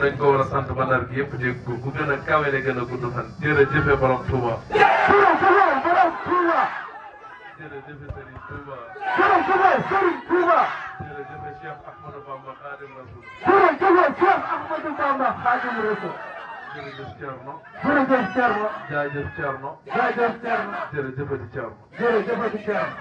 dañ ko war a sant ba Ndar gi yëpp dégg ko ku gën a kawele gën a gudd fan jërëjëf borom Touba. jërëjëf borom Touba. jërëjëf Serigne Touba. jërëjëf Serigne Touba. jërëjëf Cheikh Ahmadou Bamba Khadim Rasoul. jërëjëf Cheikh Ahmadou Bamba Khadim Rasoul. jërëjëf Thierno. jërëjëf Thierno. jaajëf Thierno. jaajëf Thierno. jërëjëfati Thierno. jërëjëfati Thierno.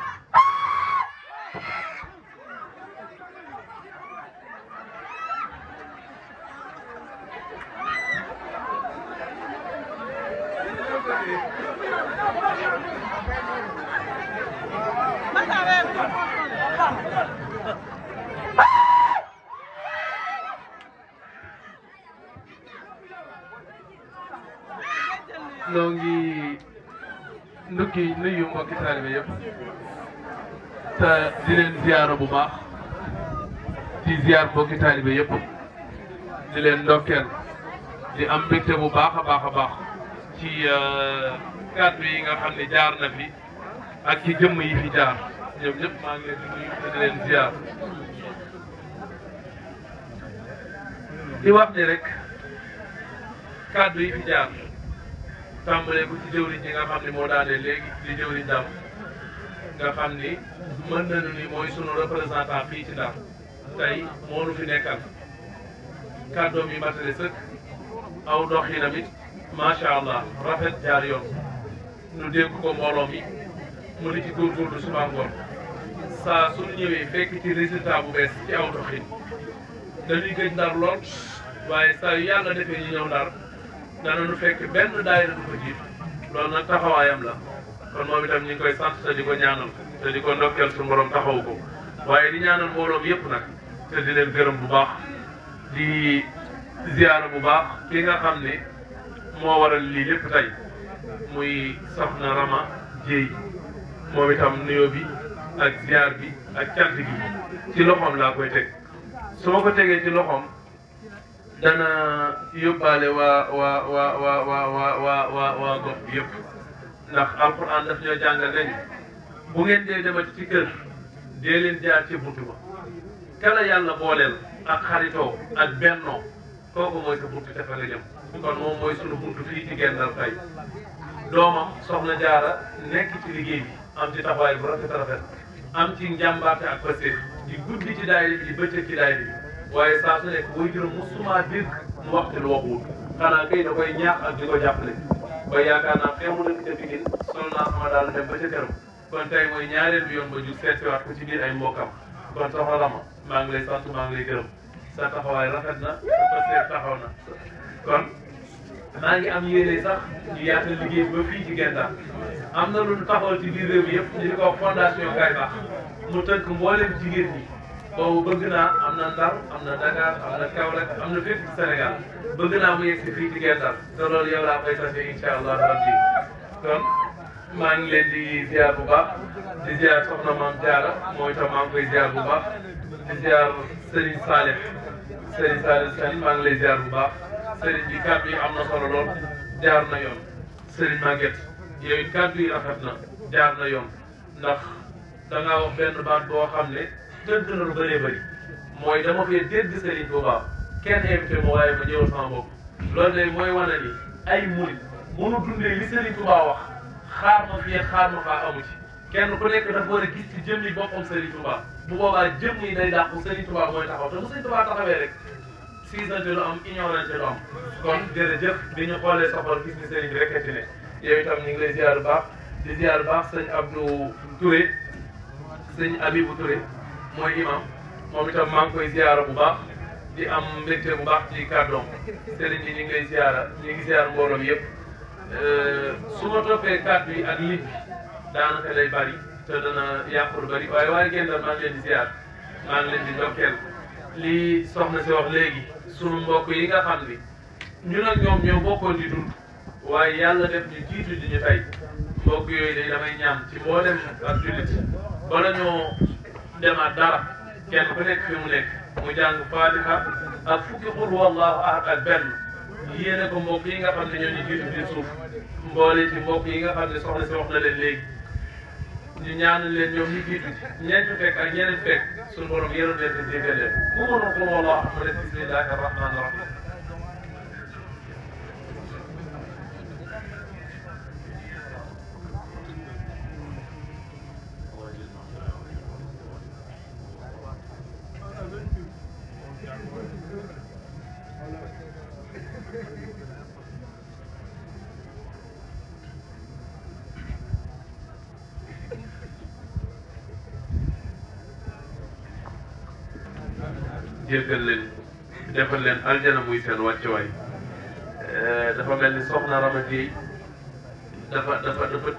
noo ngi nuyu mbokki taalibe yëpp te di leen ziyaara bu baax di ziyaar mbokki taalibe yëpp di leen ndokkeel di am mbégte bu baax a baax a baax ci kàddu yi nga xam ne jaar na fi ak ci jëmm yi fi jaar ñoom ñëpp maa ngi leen di nuyu te di leen ziyaar di wax ni rek kàddu yi fi jaar tàmbalee ko ci jëwriñ yi nga xam ne moo daanee léegi di jëwriñ Dame nga xam ni mën nañu ni mooy sunu représentant fii ci Ndar tey moo nu fi nekkal kàddoom yi matale sëkk aw doxinam it macha allah rafet jaar yoon nu dégg ko mbooloo mi mu di ci góorgóorlu suba ngoon saa su ñëwee fekk ci résultat bu bees ci aw doxin dañuy gëj Ndar lool waaye saa yu yàlla defee ñu ñëw Ndar dana nu fekk benn daayira du ko jiitu loolu nag taxawaayam la kon moom itam ñu ngi koy sant te di ko ñaanal te di ko ndokkeel suñu borom taxawu ko waaye di ñaanal mbooloom yëpp nag te di leen gërëm bu baax di ziyaara bu baax ki nga xam ne moo waral lii lépp tey muy soxna Rama Dieye moom itam nuyoo bi ak ziyaar bi ak cant gi ci loxoom laa koy teg su ma ko tegee ci loxoom dana yóbbaale waa gox bi yëpp ndax alquran daf ñoo jàngal nañu bu ngeen dee demati ci kër dee leen jaar ci buntu ba kala yàlla booleel ak xaritoo ak bennoo kooku mooy sa buntu te fa nga jëm kon moom mooy sunu buntu fii ci Gendar tey doomam soxna Jaara nekk ci liggéey bi am ci taxawaay bu rafet am ci njàmbaarte ak pastéef di guddi ci daayira bi di bëccëg ci daayira bi waaye saa su nekk booy juróom musuma dégg mu waxtu lu waxuwul xanaa kay da koy ñaax ak di ko jàppale ba yaakaar naa fee mu dëkk ca Pikine sol naa sama daal dem ba ca këram kon tey mooy ñaareel bi yoon ba jug seetiwaat ko ci biir ay mbokkam kon soxna Rama maa ngi lay sant maa ngi lay gërëm sa taxawaay rafet na sa pastéef taxaw na kon maa ngi am yéene sax ñu yaatal liggéey ba fii ci Gendar am na lu ñu taxawal ci biir réew mi yëpp ñu di ko fondation Kaay Baax mu tënk mboolem jigéen ñi boobu bëgg naa am na Ndar am na Dakar am na Kaolack am na fépp ci Sénégal bëgg naa mu yegg si fii ci Gendar te loolu yow laa koy sase incha allah rabbi kon maa ngi leen di ziar bu baax di ziar soxna Maam Jaara mooy itam maa ngi koy ziar bu baax di ziar Serigne Saleh Sène maa ngi lay ziar bu baax Serigne bi kàddu yi am na solo lool jaar na yoon Serigne Maguette yow it kàddu yi rafet na jaar na yoon ndax da ngaa wax benn baat boo xam ne tënk na lu bëree bëri mooy dama fee dégg Serigne Touba kenn invité ma waaye ma ñëwal sama bopp loolu de mooy wane ni ay murit mënu dundee li Serigne Touba wax xaar ma fii xaar ma faa amu ci kenn ku nekk dafa war a gis ci jëmmi boppam Serigne Touba bu boobaa jëmm yi day dàqu Serigne Touba mooy taxaw te bu Serigne Touba taxawee rek siisante lu am ignorance lu am kon jërëjëf bi ñu xoolee soxal gis ni Serigne bi rek a ci ne yow itam ñu ngi lay ziar bu baax di ziar bu baax sëñ Abdou Touré sëñ Abibou Touré mooy imam moom itam maa ngi koy ziara bu baax di am mbégte bu baax ci kàddoom Serigne bi ñu ngi lay ziara ñu ngi ziar mbooloo mi yëpp su ma toppee kàddu yi ak lim bi daanaka lay bari te dana yàqu lu bari waaye Gendar maa ngi leen di ziar maa ngi leen di ndokkeel lii soxna si wax léegi sunu mbokk yi nga xam ni ñun ak ñoom ñoo bokkoon di dund waaye yàlla def ñu jiitu di ñu tey mbokk yooyu day damay ñaan ci mboolem ak jullit bala ñoo demaat dara kenn ku nekk fi mu nekk mu jàng Fatiha ak fukki xul wallahu ahad ak benn yéene ko mbokk yi nga xam ne ñoo ñu jiitu di suuf mboole ci mbokk yi nga xam ne soxna si wax na leen léegi ñu ñaanal leen ñoom ñu jiitu ci ñeent fekk ak ñeneen fekk suñu borom yërëm leen te jéggal leen ku mënul xul wallahu ahad ma def bismillahi rahmani rahim jéggal leen defal leen aljana muy seen wàccuwaay dafa mel ni soxna Rama Gueye dafa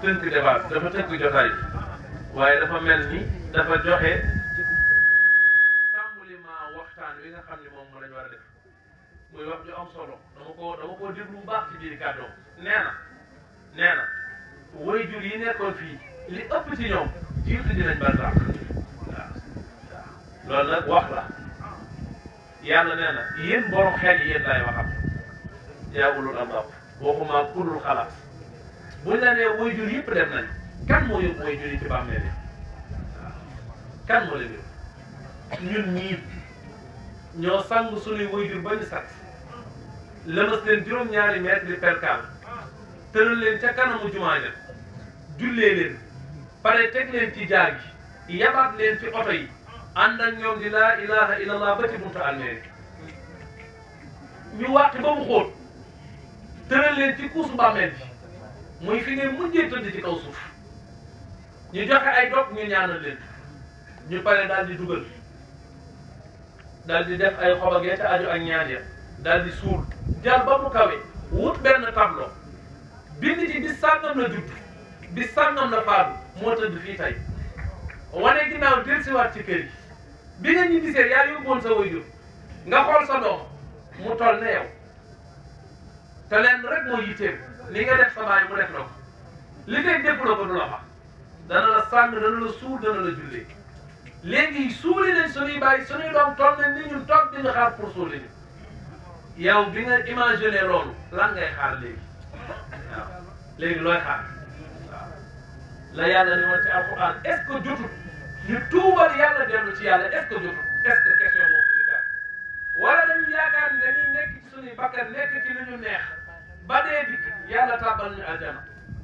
tënk débat dafa tënk jotaay waaye dafa mel ni dafa joxe tàmbuliment waxtaan wi nga xam ne moom lañ war a def muy wax ju am solo dama koo déglu bu baax ci biir kàddoom nee na waajur yi nekkoon fii li ëpp ci ñoom jiitu dinañ barsàq waaw loolu nag wax la yàlla nee na yéen borom xel yi yéen laay waxam yaa ulul albaab waxuma kulul xalaat buñ la nee waajur yëpp dem nañ kan moo yóbbu waajur yi ci bàmmeel yi waaw kan moo leen yóbbu ñun ñii ñoo sang suñuy waajur ba ñu sat lëmas leen juróom-ñaari mètre di perkaal tëral leen ca kanamu jumaa ja jullee leen pare teg leen ci jaar gi yabaat leen ci oto yi ànd ak ñoom di laa ilaha illallah ba ci buntu almeeri ñu wàtt ba mu xóot tëral leen ci kuusu bàmmeel bi muy fi ngeen mujjee tëdd ci kaw suuf ñu joxe ay dog ñu ñaanal leen ñu pare daal di dugal daal di def ay xob ak ya ca aju ak ñaan ya daal di suul jàll ba mu kawe wut benn tableau bind ci bis sàngam la judd bis sàngam la faatu moo tëdd fii tey wane ginnaaw dellusiwaat ci kër yi bi nga ñu gisee yaa yóbboon sa waajur nga xool sa doom mu toll ne yow te leen rek moo yitteem li nga def sa baay mu def na ko li fekk defuloo ko du la fa dana la sàng dana la suul dana la jullee léegi suuli nañ suñuy baay suñuy doom toll nañ ni ñun toog di ñu xaar pour suuli ñu yow bi nga imaginer loolu lan ngay xaar léegi waaw léegi looy xaar waaw la yàlla ni woon ci alquran est ce que jotul ñu tuubal yàlla dellu ci yàlla est ce que jotul est ce que question boobu ci dara wala dañu yaakaar ni dañuy nekk ci suñuy bakkan nekk ci lu ñu neex ba dee dikk yàlla tàbbal ñu aljana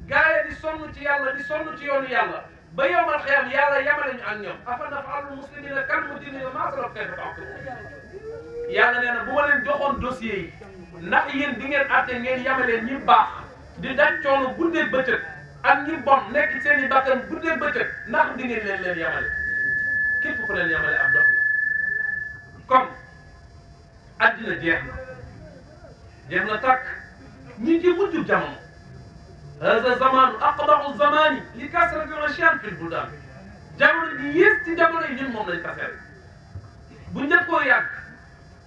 gaay di sonn ci yàlla di sonn ci yoonu yàlla ba yowmal xiyam yàlla yamale ñu ak ñoom afa naf'alul muslimina kal mujrimina maa salaf kayfa ta'qilun yàlla nee na bu ma leen joxoon dossier yi ndax yéen di ngeen àtte ngeen yamaleen ñi baax di daj coono guddee bëccëg ak ñi bon nekk seen i bakkan guddee bëccëg ndax di ngeen leen yamale képp ku leen yamale ab dox la comme addina jeex na tàkk ñi ci mujj jamono hada zamanu aqba'u zamani li kasrati al-ashyan fi al-buldan jamono ji yées ci jamono yi ñun moom lañ taseel bu njëkkoo yàgg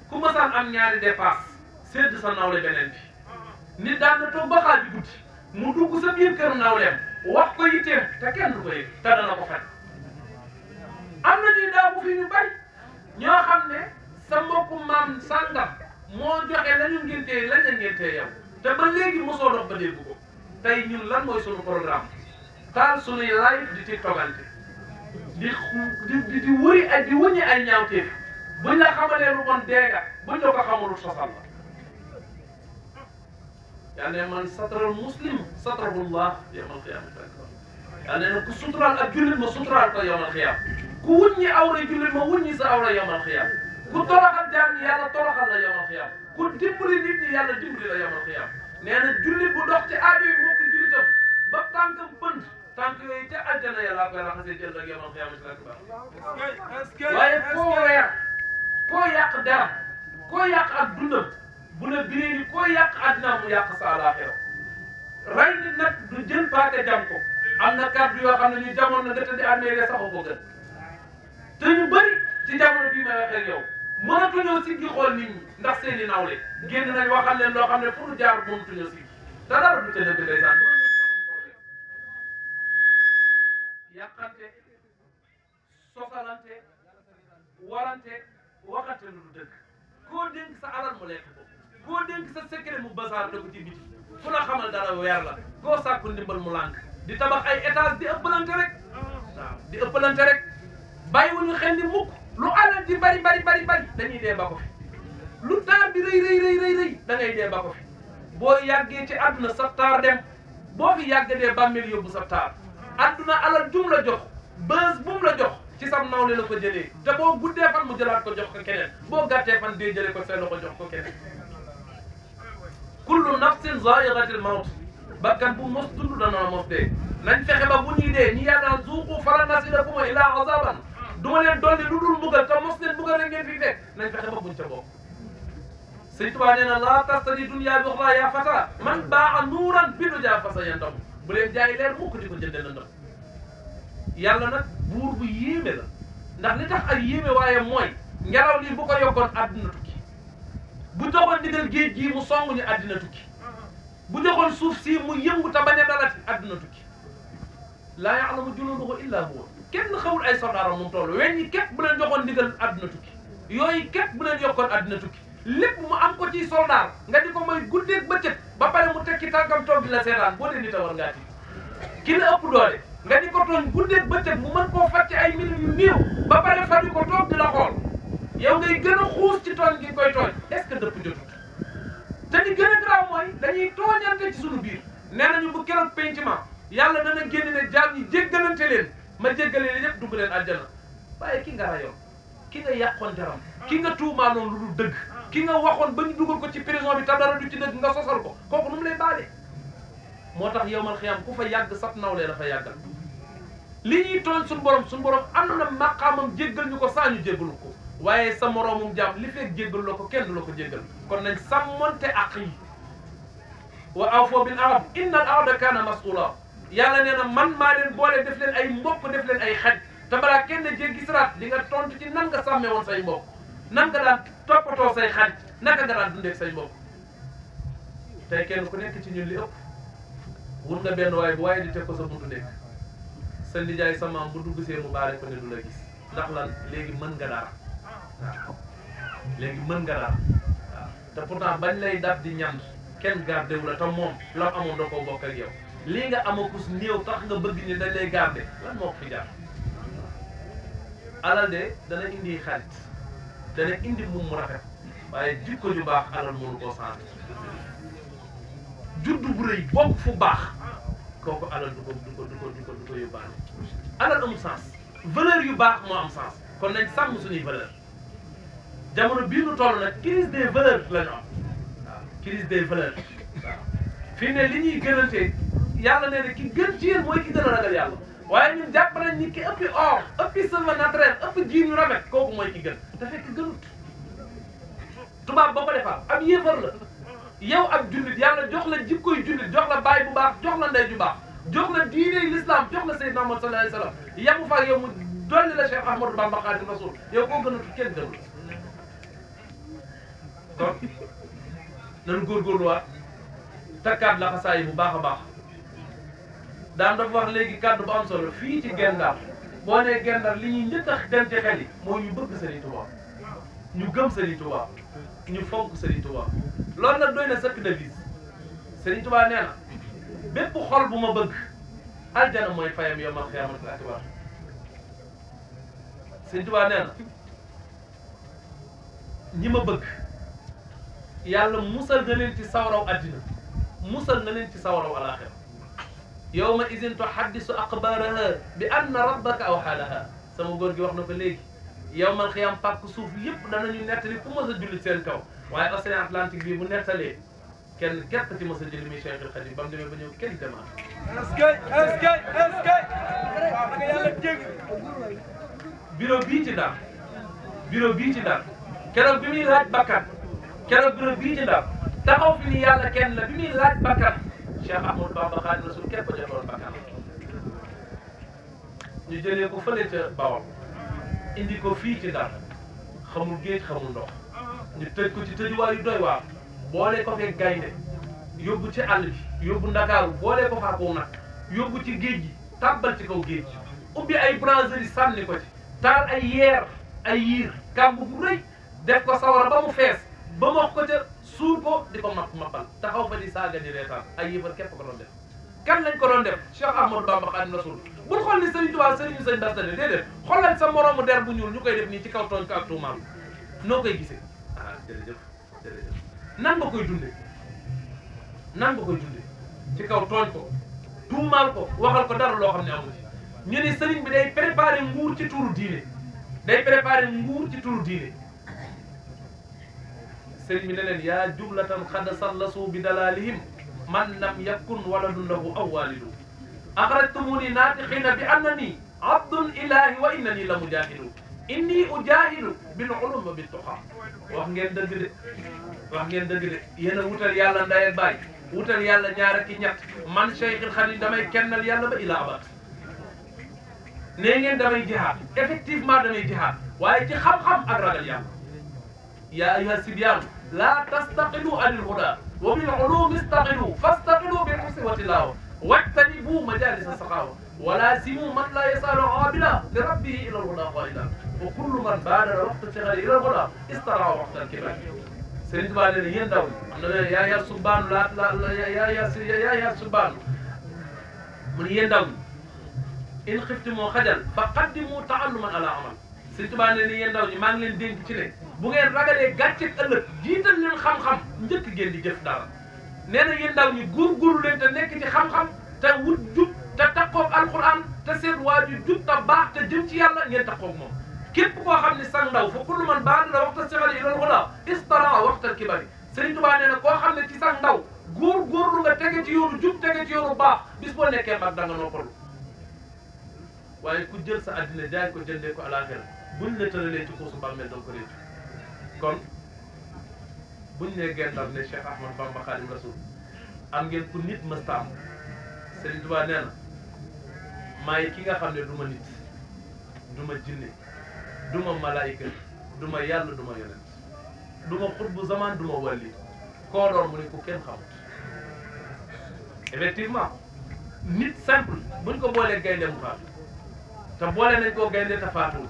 ku masaan am ñaari dépasse sédd sa nawle beneen bi nit daan na toog ba xaaju guddi mu dugg sa biir kër nawleem wax ko yitteem te kenn du ko yëg te dana ko fen am na ñuy daaw bu fi ñu bari ñoo xam ne sa mbokku maam sàngam moo joxe la ñu ngéntee lañ la ngéntee yow te ba léegi mosoo dox ba dégg ko tey ñun lan mooy sunu programme taal sunuy live di tiktokante di wëri ay di wëññi ay ñaawteef buñ la xamalee lu bon deega buñ la ko xamalul sosal la yàlla ne man satral muslim satrahullah yawmal qiyaamati yàlla ne ku suturaal ak jullit ma suturaal ko yawmal qiyaam ku wuññi awra jullit ma wuññi sa awra yawmal qiyaam ku toroxal jaam ñi yàlla toroxal la yawmal qiyaam ku dimbali nit ñi yàlla dimbali la yawmal qiyaam nee na jullit bu dox ci aajo yi mbokk jullitam ba tànkam bënd tànk yooyu ca aljana yàlla koy raxasee jël ak yawmal qiyaam ci lakk baax waaye koo weer koo yàq dara koo yàq ak dundam bu la biree ni koo yàq àddina mu yàq sa àllaaxira rey nit nag du jël paaka jam ko am na kàddu yoo xam ne ñu jamono na nga tëddi armée sax ko gën te ñu bëri ci jamono bii may wax ak yow mënatuñoo siggi xool nit ñi ndax seen i nawle génn nañ waxal leen loo xam ne fu ñu jaar mënatuñoo siggi te dara du ca dëgg ndeysaan bu doon sax am problème yàqante sosalante warante waxante lu du dëgg koo dénk sa alal mu lekk ko koo dénk sa secret mu basaar da ko ci biti fu la xamal dara weer la koo sàkku ndimbal mu lànk di tabax ay étage di ëppalante rek waaw di ëppalante rek bàyyiwuñu xel ni mukk lu alal di bari dañuy dee ba ko fi lu taar bi rëy da ngay dee ba ko fi boo yàggee ci àdduna sa taar dem boo fi yàggatee bàmmeel yóbbu sa taar àdduna alal jum la jox bës bum la jox ci sam nawle la ko jëlee te boo guddee fan mu jëlaat ko jox ko keneen boo gàttee fan dee jëlee ko seen la ko jox ko keneen zaa'iqatil mawt bakkan bu mos dund dana mos dee nañ fexe ba bu ñuy dee ñi yàlla naan zuuqu falan nazidakum illaa azaaban du ma leen dolli lu dul mbugal te mos leen mbugal rek ngeen fi fekk nañ fexe ba buñ ca bokk. Sëñ Tuubaa nee na laa tastari dunya bi uxraa yaa fata man baa'a nuuran bi dujaa fa sayandamu bu leen jaay leer mukk di ko jënde lëndëm. yàlla nag buur bu yéeme la ndax li tax ak yéeme waaye mooy ngelaw lii bu ko yokkoon àddina tukki bu joxoon ndigal géej gii mu song ñu àddina tukki bu joxoon suuf si mu yëngu te bañ a dalati àddina tukki laa ya'lamu junuudahu illaa huwa kenn xamul ay soldaaram mu toll weñ ñi képp bu leen joxoon ndigal àddina tukki yooyu képp bu leen yokkoon àddina tukki lépp mu am ko ci soldaar nga di ko mooy guddeeg bëccëg ba pare mu tekki tànkam toog di la seetaan boo dee nit a war ngaa tiit ki la ëpp doole nga di ko tooñ guddeeg bëccëg mu mën koo fàcc ay minutes yu néew ba pare fa di ko toog di la xool yow ngay gën a xuus ci tooñ gi koy tooñ est-ce que dëpp jotut te di gën a garaaw mooy dañuy tooñante ci suñu biir nee nañu bu keroog pencement yàlla dana génn ne jaam ñi jéggalante leen ma jéggale leen yëpp dugg leen àjjana waaye ki nga rayoon ki nga yàqoon jaram ki nga tuumaanoon lu dul dëgg ki nga waxoon ba ñu dugal ko ci prison bi te dara du ci dëgg nga sosal ko kooku nu mu lay baale moo tax yowmal xiyaam ku fa yàgg sab nawlee dafa yàggal li ñuy tooñ suñu borom am na maqaamam jéggal ñu ko saa ñu jéggalu ko waaye sa moroomum jaam li fekk jéggalu la ko kenn du la ko jéggal kon nañ sàmmonte àq yi wa awfoo bil ahd inna al ahda kaana mas'uula yàlla nee na man maa leen boole def leen ay mbokk def leen ay xaj te balaa kenn jéggi siraat di nga tontu ci nan nga sàmmee woon say mbokk nan nga daan toppatoo say xarit naka nga daan dundee say mbokk tey kenn ku nekk ci ñun li ëpp wut nga benn waay bu waaye di teg ko sa buntu nekk sa nijaay sa maam bu dugg see mu baale ko ne du la gis ndax lan léegi mën nga dara waaw léegi mën nga dara waaw te pourtant bañ lay daf di ñand kenn gardé wu la te moom la amoon da koo bokk ak yow lii nga amakus néew tax nga bëgg ni dañ lay gardé lan moo ko fi jaar alal de dana indi xarit dana indi mum mu rafet waaye jikko ju baax alal mënu koo sant juddu bu rëy bokk fu baax kooku alal du ko yóbbaale alal amul sens valeur yu baax moo am sens kon nañ sàmm suñuy valeur jamono bii nu toll nag crise des valeurs la ñu am waaw crise des valeurs waaw fii ne li ñuy gënante yàlla nee na ki gën ci yéen mooy ki gën a ragal yàlla waaye ñun jàpp nañ ni ki ëppi or ëppi cheveux naturel ëpp jiin yu rafet kooku mooy ki gën te fekk gënut tubaab boo ko defar ab yéefar la yow ab jullit yàlla jox la jikkoy jullit jox la baay bu baax jox la ndey ju baax jox la diiney l'islam jox la Seydina Muhammad sallallahu alayhi wa sallam yamu fa yow mu dolli la Cheikh Ahmadou Bamba Khadim Rasoul yow koo gënatu kenn gënul kon nañu góorgóorluwaat takkaat la xasaay bu baax a baax daan dafa wax léegi kàddu bu am solo fii ci Gendar boo nee Gendar li ñuy njëkk a dem ci xel yi mooy ñu bëgg Serigne Touba ñu gëm Serigne Touba ñu fonk Serigne Touba loolu nag doy na sëkk devise Serigne Touba nee na bépp xol bu ma bëgg aljana mooy fayam yawmal qiyaamatil akbar Serigne Touba nee na ñi ma bëgg yàlla musal na leen ci sawaraw addina musal na leen ci sawaraw alaxira yawma izin tuhaddisu axbaaraha bi anna rabbaka awhaa lahaa sama góor gi wax na ko léegi yawmal qiyaam pàkk suuf yëpp danañu nettali ku mës a julli seen kaw waaye océan Atlantique bii bu nettalee kenn képp ci mës a julli muy Cheikhul Khadim ba mu demee ba ñëw kenn demaat. bureau bii ci Ndar bureau bii ci Ndar keroog bi muy laaj bakkan keroog bureau bii ci Ndar taxaw fi ni yàlla kenn la bi muy laaj bakkan Cheikh Ahmadou Bamba Khadim Rasoul képp a jotoon bakkan ñu jëlee ko fële ca Bawol indi ko fii ci Ndar xamul géej xamul ndox ñu tëj ko ci tëjuwaay yu doy waar boole ko fekk gaynde yóbbu ci àll bi yóbbu Ndakaaru boole ko faakow nag yóbbu ci géej gi tàbbal ci kaw géej gi ubbi ay brasserie sànni ko ci taal ay yeer ay yiir kàmb bu rëy def ko sawara ba mu fees ba mu wax ko ca suul ko di ko mappal taxaw fa di saaga di reetaan ay yëfar képp ko doon def kan lañ ko doon def Cheikh Ahmadou Bamba Khadim Rasoul bul xool ni Serigne Touba Serigne Sëñ Bastane déedéet xoolal sa moroomu der bu ñuul ñu koy def nii ci kaw tooñ ko ak tuumaal noo koy gisee ah jërëjëf nan nga koy dundee nan nga koy dundee ci kaw tooñ ko tuumaal ko waxal ko dara loo xam ne amu ci ñu ne Serigne bi day préparé nguur ci turu diine day préparé nguur ci turu diine Serigne bi ne leen yaa jublatan xad sallasu bi dalalihim man lam yakun waladun lahu aw walidu akhrajtumuni naatiqina bi annani abdul ilahi wa innani la mujahidu inni ujahidu bil ulum wa bit tuqa wax ngeen dëgg de wax ngeen dëgg de yéen a wutal yàlla ndey ak baay wutal yàlla ñaar ak ñett man Cheikhul Khadim damay kennal yàlla ba ila abat nee ngeen damay jihaad effectivement damay jihaad waaye ci xam-xam ak ragal yàlla yaa ayyuha sibyaan la tastaqilu anil huda wa bil ulum istaqilu fastaqilu bil husni wa tilawa wajtanibu majalis as-saqawa ولازموا من لا يسأل عابلا لربه إلى الهدى قائلا وكل من بادر وقت الصغر إلى الهدى استرعى وقت الكبر Sëriñ Tuubaa nee na yéen ndaw ñi yaa subbaanu yaa subbaanu mu ne yéen ndaw ñi in xiftimoo xajal fa qaddimu taalluman ala amal Sëriñ Tuubaa nee na yéen ndaw ñi maa ngi leen dénk ci ne bu ngeen ragalee gàcceeg ëllëg jiital leen xam-xam njëkk ngeen di jëf dara nee na yéen ndaw ñi góorgóorlu leen te nekk ci xam-xam te wut jub te takkoog alquran te seen waaju jub te baax te jëm ci yàlla ngeen takkoog moom képp koo xam ne sang ndaw fa kullu man baadara waxta sigari ilal huda istara waxtal kibari Sëriñ Tuubaa nee na koo xam ne ci sang ndaw góorgóorlu nga tege ci yoonu jub tege ci yoonu baax bis boo nekkee mag da nga noppalu waaye ku jël sa addina jaay ko jëndee ko àllaaxira buñ la tëralee ci kuusu bàmmeel danga ko réccu kon buñ ne gendar ne Cheikh Ahmad Bamba Khadim Rasoul am ngeen ku nit mësta am Sëriñ Tuubaa nee na maay ki nga xam ne du ma nit du ma jinne du ma malaayika du ma yàlla du ma yonent du ma xutbu zaman du ma wàlli koo doon mu ne ko kenn xamut effectivement nit simple buñ ko boolee gaynde mu faatu te boole nañ koo gaynde te faatuwul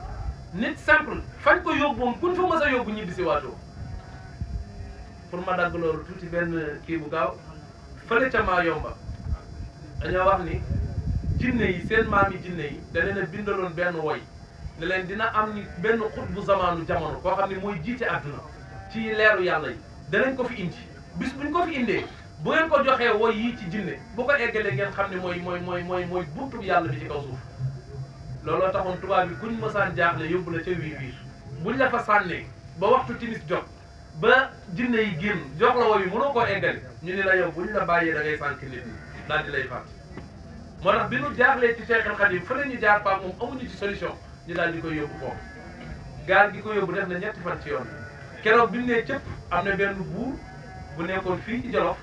nit simple fañ ko yóbbuwoon kuñ fa mës a yóbbu ñibbi si waatoo pour ma dagg loolu tuuti benn kii bu gaaw fële ca maa yomba dañoo wax ni jinne yi seen maam yi jinne yi da leen a bindaloon benn woy ne leen dina am ni benn xut bu zamaanu jamono koo xam ne mooy jiite àdduna ci leeru yàlla yi danañ ko fi indi bis buñ ko fi indee bu ngeen ko joxee woy yii ci jinne bu ko eggalee ngeen xam ne mooy buntu yàlla bi ci kaw suuf looloo taxoon tubaab bi kuñ mësaan jaaxle yóbbu la ca wiir buñ la fa sànnee ba waxtu timis jot ba jinne yi génn jox la woy yi mënoo koo eggale ñu ni la yow buñ la bàyyee da ngay sànk nit ñi daal di lay fàtt moo tax bi ñu jaaxlee ci Cheikhul Khadim fële ñu jaar faak moom amuñu ci solution ñu daal di koy yóbbu foofu gaal gi ko yóbbu def na ñetti fan ci yoon keroog bi mu nee cëpp am na benn buur bu nekkoon fii ci Jolof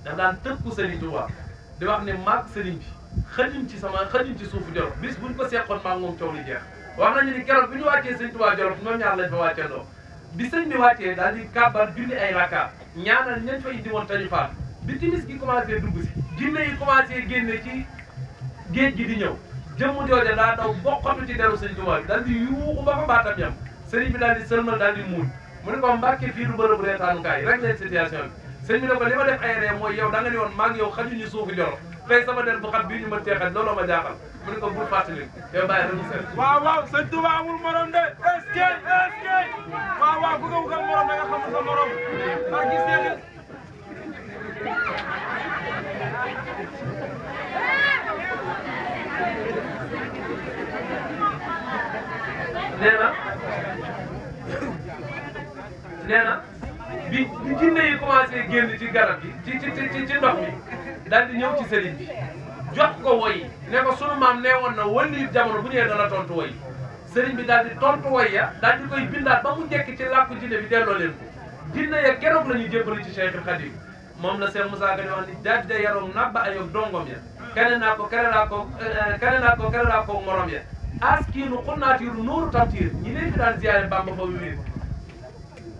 daf daan tëkku Sëriñ Tuubaa di wax ne maag sëriñ bi xëjum ci suufu Jolof bis buñ ko seqoon maag moom coow li jeex wax nañu ni keroog bi ñu wàccee Sëriñ Tuubaa Jolof ñoom ñaar lañ fa wàccendoo bi sëñ bi wàccee daal di kàbbar julli ay rakkaat ñaanal ñañ fa indi woon tañu faat bi timis gi commencé dugg si jinne yi commencé génne ci géej gi di ñëw jëmm jooja daa daw bokkatu ci deru Sëriñ Tuubaa bi daal di yuuxu ba fa baatam yam sëriñ bi daal di sëlmal daal di muuñ mu ne ko Mbàkke fii du bërëbu reetaanukaay rek leen situation bi sëriñ bi ne ko li ma def ay ree mooy yow da nga ni woon maag yow xajuñu suufu Jolof tey sama der bu xat bii ñu mën cee xaj looloo ma jaaxal mu ne ko bul fàttali yow bàyyi rek mu seet waaw Sëriñ Tuubaa amul morom de est-ce que waaw ku ko wutal morom da nga xam sa morom maa gis ngeen nee na bi jinne yi commencé génn ci garab gi ci ndox mi daal di ñëw ci sëriñ bi jox ko woy ne ko sunu maam nee woon na wëlli jamono bu ñëwee dana tontu woy sëriñ bi daal di tontu woy ya daal di koy bindaat ba mu jekk ci làkku jinne bi delloo leen ko jinne ya keroog la ñuy jébbali ci Cheikhul Khadim moom la Cheikh Moussa Ka di wax ni jajja yaroom nabba ayoog dongom ya kene naa ko morom ya askiinu xunnaatiru nuuru tamtiir ñi leen fi daan ziyaare Bamba fa wiir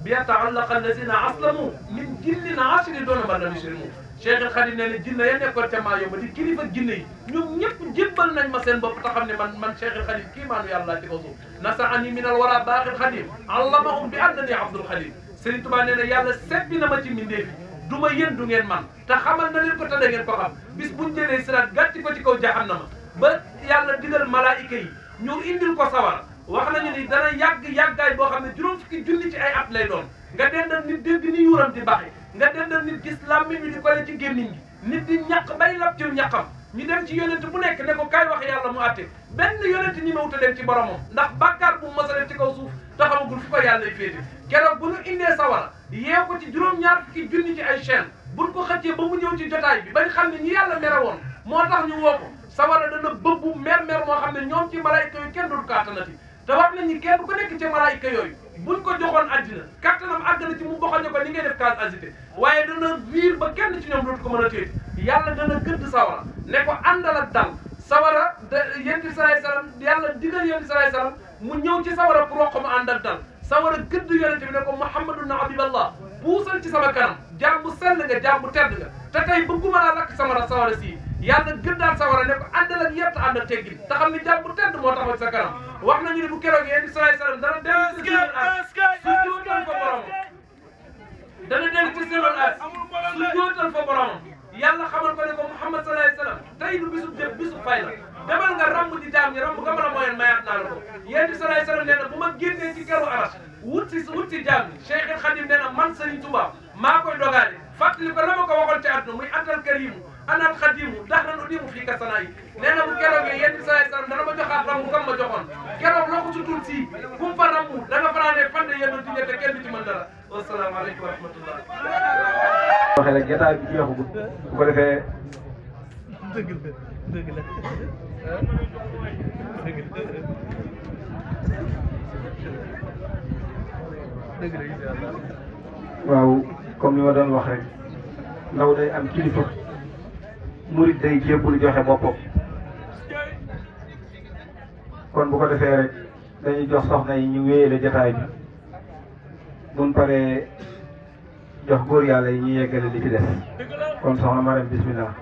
bi yata'allaqa allazina aslamu min jinnina ashri doona man lam yuslimu Cheikhul Khadim nee na jinne ya nekkoon ca maa yomba di kilifa jinne yi ñoom ñëpp jébbal nañ ma seen bopp te xam ne man Cheikhul Khadim kii maanu yàlla ci kaw suuf nasaani min al wara baaxil Khadim allamahum bi annani Abdul Khadim Serigne Touba nee na yàlla seppi na ma ci mbindeef yi du ma yéen du ngeen man te xamal na leen ko te da ngeen ko xam bis buñ jëlee siraat gàcci ko ci kaw jahannama ba yàlla digal malaayika yi ñu indil ko sawara wax nañu ni dana yàggaay boo xam ne juróom fukki junni ci ay at lay doon nga dendal nit dégg ni yuuram di baxe nga dendal nit gis làmmiñ wi di kole ci gémmiñ gi nit di ñaq bay lab ci ñaqam ñu dem ci yonent bu nekk ne ko kaay wax yàlla mu àtte benn yonent ñi ma wuta dem ci boromam ndax bàkkaar bu mës a def ci kaw suuf taxamagul fu ko yàlla féete keroog bu ñu indee sawara yee ko ci juróom-ñaar fukki junni ci ay chaîne buñ ko xëccee ba mu ñëw ci jotaay bi bañ xam ne ñi yàlla mere woon moo tax ñu woo ko sawara dana bëbbu mer moo xam ne ñoom ci malaayika yooyu kenn du kàttanati te wax nañ ni kenn ku nekk ci malaayika yooyu buñ ko joxoon àddina kattanam àgg na ci mu boxoñe ko ni ngay def case agité waaye dana wiir ba kenn ci ñoom dootu ko mën a téeti yàlla dana gëdd sawara ne ko àndal ak dal sawara yonent bi salaay salaam yàlla digal yonent bi salaay salaam mu ñëw ci sawara pour wax ko mu ànd ak dal sawara gëdd yonent bi ne ko Muhammadu na Habiballah puusal ci sama kanam jaam bu sell nga jaam bu tedd nga te tey bëgguma laa lakk sawara sii yàlla gëddaat sawara ne ko àndal ak yett ànd ak teggin te xam ni jaam bu tedd moo taxaw ci sa kanam wax nañu ne bu keroog yonent bi salaay salaam dana dellu ci su jóotal fa boromam dana dellu ci seenul as su jóotal fa boromam yàlla xamal ko ne ko Muhammad salaay salaam tey du bisu jëf bisu fay la demal nga ramb di jaam ñi ramb nga mën a mooyeen mayaat naa la ko yonent bi salaay salaam nee na bu ma génnee ci keru aras wut si jaam ñi Cheikh Khadim nee na man Serigne Touba maa koy dogaale fàttali ko la ma ko waxoon ci àdduna muy antal karimu anal xadimu daxran udimu fii ka sanaa yi nee na bu keroogee yonent bi salaay salaam dana ma joxaat ramb kam ma joxoon keroog loo ko sutul si fu mu fa rambu da nga fanaanee fande yéen di ñette kenn du ci mën dara wasalaamaaleykum wa rahmatullah waxee rek jotaay bi jeexagul bu ko defee waaw comme ni ma doon wax rek ndaw day am kilifa murit day jébbul joxe boppam kon bu ko defee rek dañuy jox soxna yi ñu wéyale jotaay bi buñ paree jox góor yàlla yi ñu yeggale li ci des kon soxna Marème bismillah